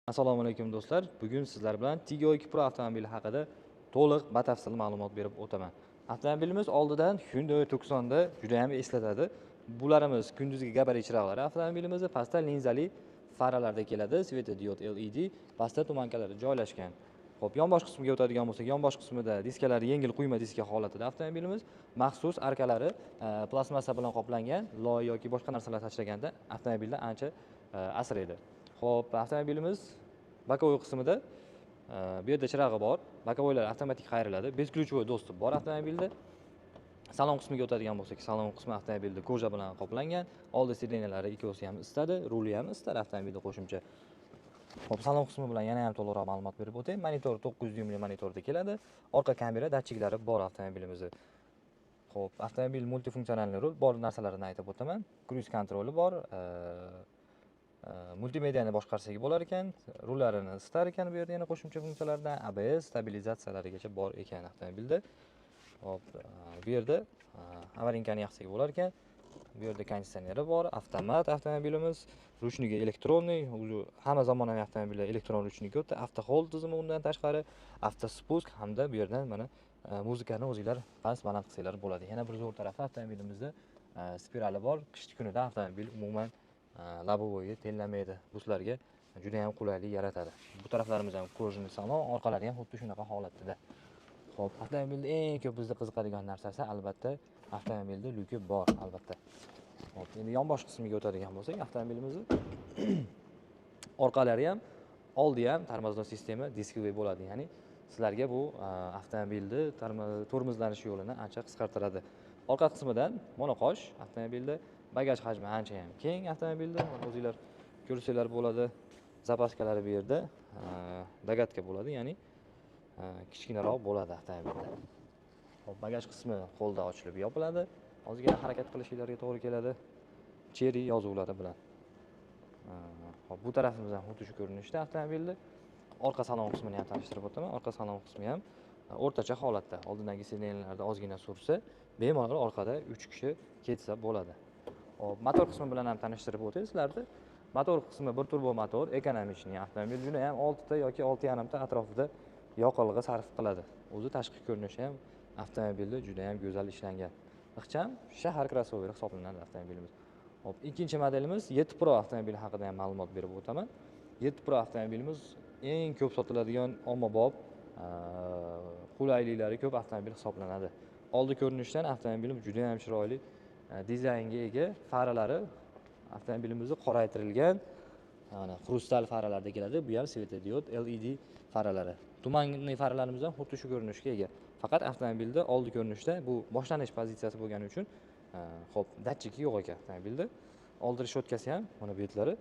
Assalomu alaykum, do'stlar. Bugun sizlar bilan Tiggo 2 Pro avtomobili haqida to'liq batafsil ma'lumot berib o'taman. Avtomobilimiz oldidan Hyundai Tucsonda juda ham eslatadi. Bularimiz kunduzgi gabarit chiroqlari avtomobilimizni pastda linzali faralarda keladi, светодиод LED, pastda туманка lari joylashgan. Xo'p, yonbosh qismiga o'tadigan bo'lsak, yonbosh qismida diskalari yengil quyma diska holatida avtomobilimiz, maxsus arkalari plastmassa bilan qoplangan, loy yoki boshqa narsalar sachraganda avtomobilda ancha asraydi. Xo'p, avtomobilimiz боковой qismida bu yerda chirog'i bor, боковой lar avtomatik qayriladi, бесключевой доступ bor avtomobilda. Salon qismiga o'tadigan bo'lsak, salon qismi avtomobilda кожа bilan qoplangan, oldi сиденья lari ikkovsi ham isitadi, ruli ham isitadi avtomobilda qo'shimcha. Xo'p, salon qismi bilan yana ham to'liqroq ma'lumot berib o'tay. Monitor 9 dyumli monitorda keladi. Orqa kamera datchiklari bor avtomobilimizda. Xo'p, avtomobil мультифункциональный rul bor narsalarini aytib o'taman. Круиз контроль i bor, multimediani boshqarsak bo'lar ekan, rullarini isitar ekan bu yerda yana qo'shimcha funksiyalardan ABS stabilizatsiyalarigacha bor ekan avtomobilda. Xo'p, bu yerda аварийка ni yoqsak bo'lar ekan. Bu yerda konditsioneri bor, avtomat avtomobilimiz, ручник i электронный, o'zi hamma zamonaviy avtomobillar elektron ручник o'tdi, авто hold tizimi, undan tashqari автоспуск hamda bu yerdan mana muzikani o'zinglar past baland qilsanglar bo'ladi. Yana bir zo'r tarafi, avtomobilimizda spirali bor. Qish kunida avtomobil umuman лобовой ga terlamaydi. Bu sizlarga juda ham qulaylik yaratadi. Bu taraflarimiz ham кожаный salon, orqalari ham xuddi shunaqa holatda. Xo'p, avtomobilda eng ko'p bizni qiziqadigan narsasi, albatta, avtomobilda lyuki bor, albatta. Xo'p, endi yonbosh qismiga o'tadigan bo'lsak, avtomobilimizni orqalari ham, oldi ham тормозной система дисковый bo'ladi. Ya'ni sizlarga bu avtomobilni tormozlanish yo'lini ancha qisqartiradi. Orqa qismidan monoqosh avtomobilda, bagaj hajmi ancha ham keng avtomobilda. Mana, o'zinglar ko'rsanglar bo'ladi. Запаска lari bu yerda догадка bo'ladi, ya'ni kichkinaroq bo'ladi avtomobilda. Xo'p, bagaj qismi qo'lda ochilib yopiladi. Ozgina harakat qilishinglarga to'g'ri keladi. Chery yozuvlari bilan. Xo'p, bu tarafimiz ham xuddi shu ko'rinishda avtomobilni. Orqa salon qismini ham tanishtirib o'taman. Orqa salon qismi ham o'rtacha holatda. Oldindagi сиденья larda ozgina sursa, bemalol orqada 3 kishi ketsa bo'ladi. Xo'p, motor qismi bilan ham tanishtirib o'tay sizlarni. Motor qismi bir turbo motor, экономичный avtomobil juda ham 6 ta yoki 6,5 ta atrofida yoqilg'i sarf qiladi. O'zi tashqi ko'rinishi ham avtomobilda juda ham go'zal ishlangan. Ixcham shahar krossoveri hisoblanadi avtomobilimiz. Xo'p, ikkinchi modelimiz 7 Pro avtomobili haqida ham ma'lumot berib o'taman. 7 Pro avtomobilimiz eng ko'p sotiladigan, ommabop, qulayliklari ko'p avtomobil hisoblanadi. Oldi ko'rinishdan avtomobilimiz juda ham chiroyli dizaynga ega, faralari avtomobilimizni qoraytirilgan, mana, xrustal faralarda keladi. Bu ham светодиод LED faralari. Tumanli faralarimiz ham xuddi shu ko'rinishga ega. Faqat avtomobilda oldi ko'rinishda bu boshlanish pozitsiyasi bo'lgani uchun, xo'p, datchiki yo'q ekan avtomobilda. Oldi решётка si ham mana bu yerlari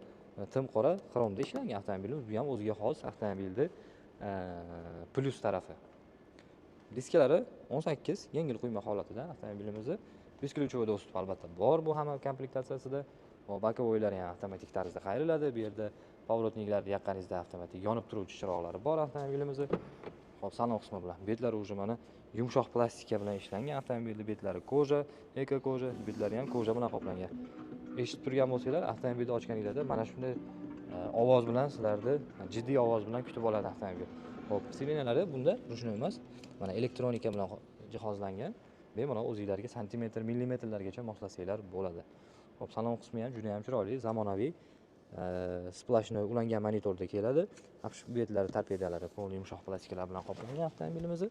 tim qora xromda ishlangan avtomobilimiz. Bu ham o'ziga xos avtomobilni plyus tarafi. Diskalari 18 yengil quyma holatida avtomobilimizni. Бесключевой доступ albatta bor bu hamma komplektatsiyasida. Va боковой lari ham avtomatik tarzda qayriladi. Bu yerda поворотник larni yoqqaningizda avtomatik yonib turuvchi chiroqlari bor avtomobilimizni. Xo'p, salon qismi bilan betlari уже mana yumshoq plastika bilan ishlangan avtomobilni betlari кожа, эко кожа, betlari ham кожа bilan qoplangan. Eshitib turgan bo'lsanglar, avtomobilni ochganinglarda mana shunday ovoz bilan sizlarni jiddiy ovoz bilan kutib oladi avtomobil. Xo'p, сиденья lari bunda ручной emas, mana, elektronika bilan jihozlangan. Bemalol o'zinglarga santimetr, millimetrlargacha moslasanglar bo'ladi. Xo'p, salon qismi ham juda ham chiroyli, zamonaviy, сплошной ulangan monitorda keladi. Betlari, torpedalari полный yumshoq plastikalar bilan qoplangan avtomobilimizni.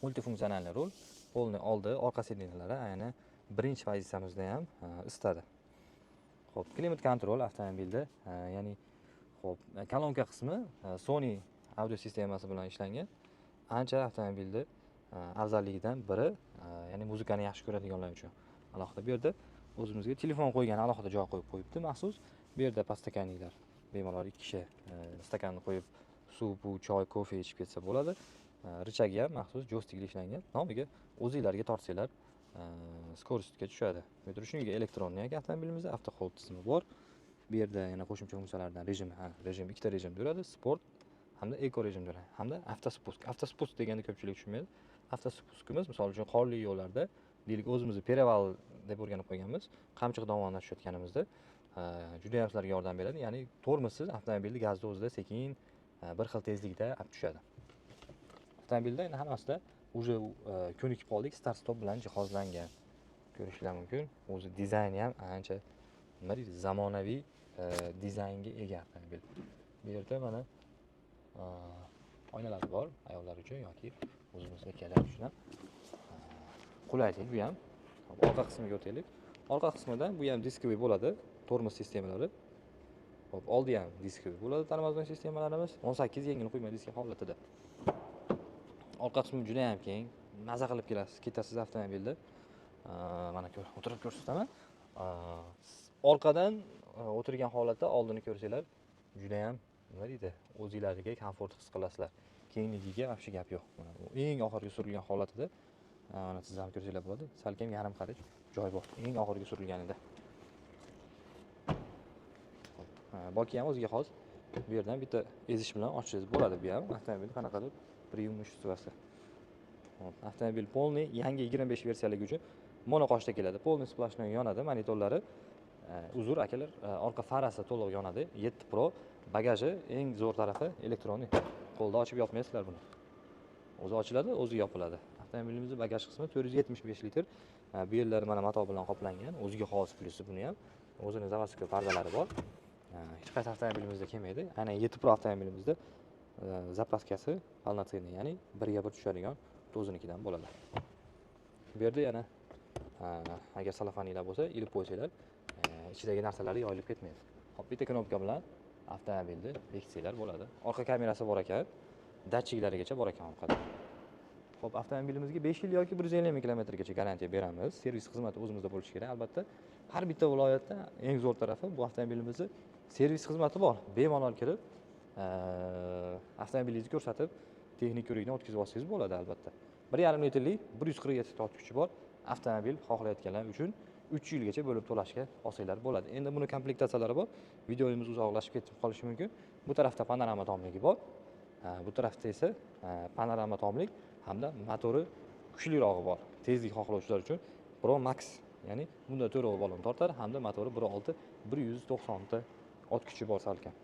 Мультифункциональный rul, полный oldi, orqa сиденья lari ayni birinchi pozitsiyamizda ham isitadi. Xo'p, климат-контроль avtomobilda, ya'ni xo'p, kolonka qismi Sony audio sistemasi bilan ishlangan. Ancha avtomobilni afzalligidan biri, ya'ni muzikani yaxshi ko'radiganlar uchun. Alohida bu yerda o'zimizga telefon qo'ygan alohida joy qo'yib qo'yibdi maxsus. Bu yerda подстаканник lar, bemalol ikki kishi stakanni qo'yib suv, bu choy, kofe ichib ketsa bo'ladi. Рычаг i ham maxsus joystikli ishlangan. Nomiga o'zinglarga tortsanglar, скорость ga tushadi. Bu yerda ручник i электронный avtomobilimizda, авто hold tizimi bor. Bu yerda yana qo'shimcha funksiyalardan rejim, ha, rejim, ikkita rejim turadi, sport hamda eko rejim turadi hamda автоспуск. Автоспуск deganda ko'pchilik tushunmaydi. Автоспуск imiz, misol uchun, qorli yo'llarda, deylik, o'zimizni перевал deb o'rganib qo'yganmiz. Qamchiq dovonidan tushayotganimizda Juda ham sizlarga yordam beradi. Ya'ni tormozsiz avtomobilni gazni o'zida sekin bir xil tezlikda olib tushadi. Avtomobilda endi hammasida уже ko'nikib qoldik, start stop bilan jihozlangan. Ko'rishlar mumkin. O'zi dizayni ham ancha, nima deydi, zamonaviy dizaynga ega avtomobil. Bu yerda mana oynalari bor ayollar uchun yoki o'zimiz erkaklar uchun ham qulaylik bu ham. Orqa qismiga o'taylik. Orqa qismida bu ham дисковый bo'ladi, tormoz sistemalari. Hop, oldi ham дисковый bo'ladi тормозной sistemalarimiz. 18 yengil quyma diska holatida. Orqa qismi juda ham keng, maza qilib kelasiz, ketasiz avtomobilda. Mana o'tirib ko'rsataman. Orqadan o'tirgan holatda oldini ko'rsanglar, juda ham, nima deydi, o'zinglarga komfort his qilasizlar. Kengligiga вообще gap yo'q. Mana bu eng oxirgi surilgan holatida, mana siz ham ko'rsanglar bo'ladi. Salkam yarim qarich joy bor eng oxirgi surilganida. Hop, boki ham o'ziga xos. Bu yerdan bitta ezish bilan ochishingiz bo'ladi bu ham. Avtomobil qanaqadir преимущество si. Hop, avtomobil полный yangi 25 versiyaligi uchun monoqoshda keladi. Полный сплошной yonadi monitorlari. Uzr akalar, orqa farasi to'liq yonadi. 7 Pro bagaji eng zo'r tarafi электронный. Qo'lda ochib yopmaysizlar buni. O'zi ochiladi, o'zi yopiladi. Avtomobilimizning bagaj qismi 475 litr. Bu yerlari mana mato bilan qoplangan. O'ziga xos plyusi buni ham. O'zini заводской pardalari bor. Hech qaysi avtomobilimizda kelmaydi. Aynan 7 Pro avtomobilimizda запаска si полноценный, ya'ni birga bir tushadigan o'zinikidan bo'ladi. Bu yerda yana agar salofaninglar bo'lsa, ilib qo'ysanglar, ichidagi narsalari yoyilib ketmaydi. Hop, bitta knopka bilan avtomobilni bekitsanglar bo'ladi. Orqa kamerasi bor ekan, datchiklarigacha bor ekan orqada. Hop, avtomobilimizga 5 yil yoki 150 ming kilometrgacha garantiya beramiz. Servis xizmati o'zimizda bo'lishi kerak albatta. Har bitta viloyatda eng zo'r tarafi bu avtomobilimizni servis xizmati bor. Bemalol kirib, avtomobilingizni ko'rsatib, texnik ko'rikdan o'tkazib olsangiz bo'ladi albatta. 1,5 litrli 147 ta ot kuchi bor avtomobil xohlayotganlar uchun 3 yilgacha bo'lib to'lashga olsanglar bo'ladi. Endi buni komplektatsiyalari bor. Videomiz uzoqlashib ketib qolishi mumkin. Bu tarafda panorama tomligi bor. Bu tarafda esa panorama tomlik hamda motori kuchlirog'i bor. Tezlik xohlovchilar uchun Pro Max, ya'ni bunda 4 balon tortar hamda motori 1.6 190 ta ot kuchi bor salkam.